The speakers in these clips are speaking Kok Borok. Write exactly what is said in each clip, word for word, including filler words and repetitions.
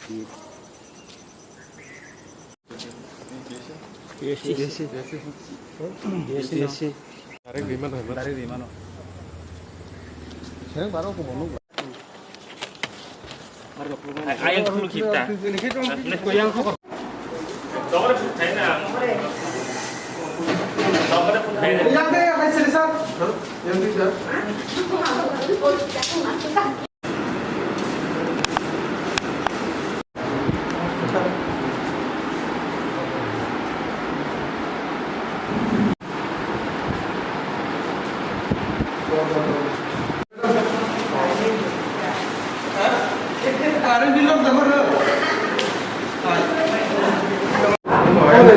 P S C. P S C. P S C. Direct rimano, rimano. Direct rimano. Serang baro ko bono. Ayang khulu khipta.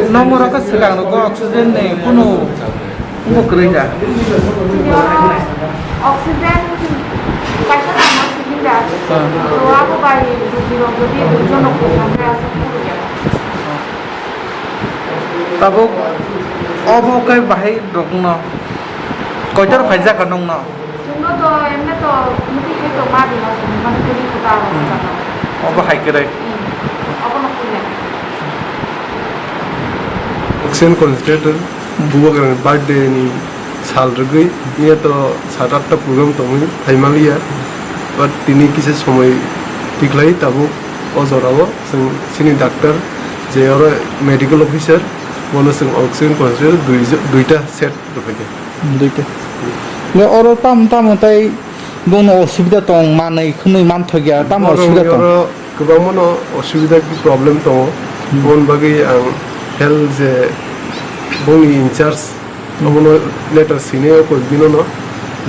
Nong oro khe swkang rwgo oxygen ni kunu wngbo kwrwi da. Oxygen kaisa tamo simi da. Ah. To abo bai rugirok jodi duijon rok thangkhe aswk phuru ya. Tabuk obo khe bahai rokno koitor phaijak kha nongno? Chwngno to emne to muti hai to ma dino, chwngno muti hai to aro jagao. Obo hai kwrwi. Hmm. Obo no khuya. Oxygen concentrator, hmm, bubagrani birthday ni sal rwgwi, iya to sat atta program tongwi phaimaliya. But tini kisa somoi tikhlai tabuk o jorao. Chwng chini doctor, je oro medical officer, bono chwng oxygen concentrator dui jo-, duita set rwphaikha. Duita. Hwnkhe oro tamo tamo tei bongni osubida tong, manwi khwnwi manthokya, tamo oro osubida tong? Oro kwbangmano osubida, problem tongo. Hmm. Aboni bagwi ang health je bongni in charge, obono letter sini o koi binono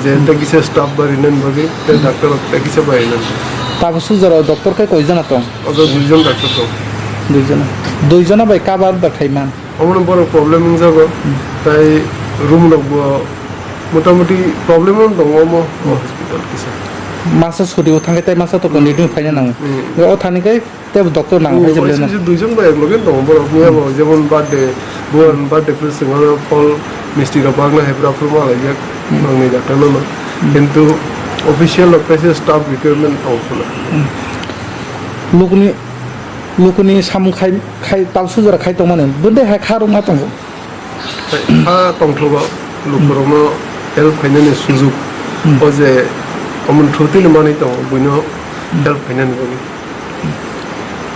je, hmm, tei kisa staff barinani bagwi, tei doctor rok tei kisa barinani. Tabuk sujaro doctor khe koi jona tong? Obo duijon doctor tong. Duijon. Duijon bai cover da khai man? Obono borok problem wngjago. Hmm. Tai room rok bo motamoti problem wng tongo omo, hmm, hospital kisa. Masa suri o thangkhe tai masa to continue phaina nango. Hmm. O thani khe Tei bo doctor nang, hmm, hai jebole na. Sisi duijon bai ekloge tongo borok, hmm, niya bo jemon birthday, buan birthday phuru chwng oro phol misti rok bagna hai phuru aphuru ma laijak, hmm, nangni doctor no no. Hmm. Kintu official rok kaisa staff requirement tong phano. Hmm. Lukuni, lukuni samung khai, khai tal sujara khai tongmani, bwdai hai kha rwma tongo. Kha tongthokgo, lukurokno help khainani sujuk, hmm, o je omo thutwini manwi tongo, buino, hmm, help khainani bagwi.